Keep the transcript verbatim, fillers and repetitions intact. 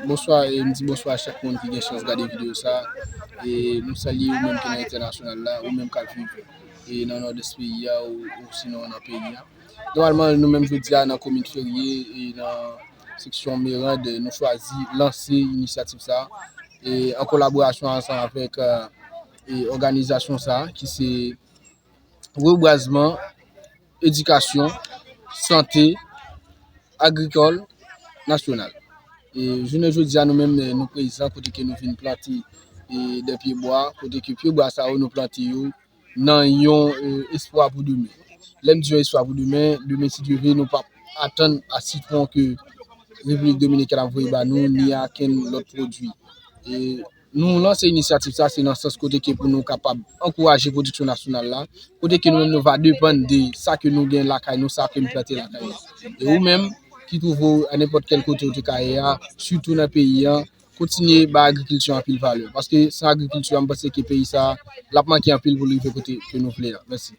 Bonswa, e m di bonswa a chak moun ki gen chans gade videyo sa. E nou salye ou menm ki nan entènasyonal la, ou menm k ap viv e nan nòdès peyi a, ou, ou sinon nan peyi a. Nòmalman, nou menm jodi a nan komin Ferye e nan seksyon Merand, nou chwazi lanse inisyativ sa e an kolaborasyon ansanm avèk e, e òganizasyon sa ki se Rebwazman, Edikasyon, Sante, Agrikòl, Nasyonal. E jounen jodi a, nou menm, nou prezan kote ke nou vin plante e, de pye bwa, kote ke pye bwa sa yo, nou plante yo nan yon e, espwa pou demen. Lè m di yon espwa pou demen, demen si Dye vle, nou p ap atann a sitwon ke Repiblik Dominikèn ap voye ba nou, ni a kenn lòt pwodui. E nou lanse inisyativ sa, se nan sans kote ke pou nou kapab ankouraje pwodiksyon nasyonal la, kote ke nou menm nou va depann de sa ke nou gen lakay nou, sa ke nou plante lakay nou. E ou menm, ki twouve w a nenpòt kèl kote ou te ka ye a, sitou nan peyi an, kontinye bay agrikilti an anpil valè. Paske san agrikilti an, m panse ke peyi sa, l ap manke anpil pou l rive kote ke nou vle a. Mèsi.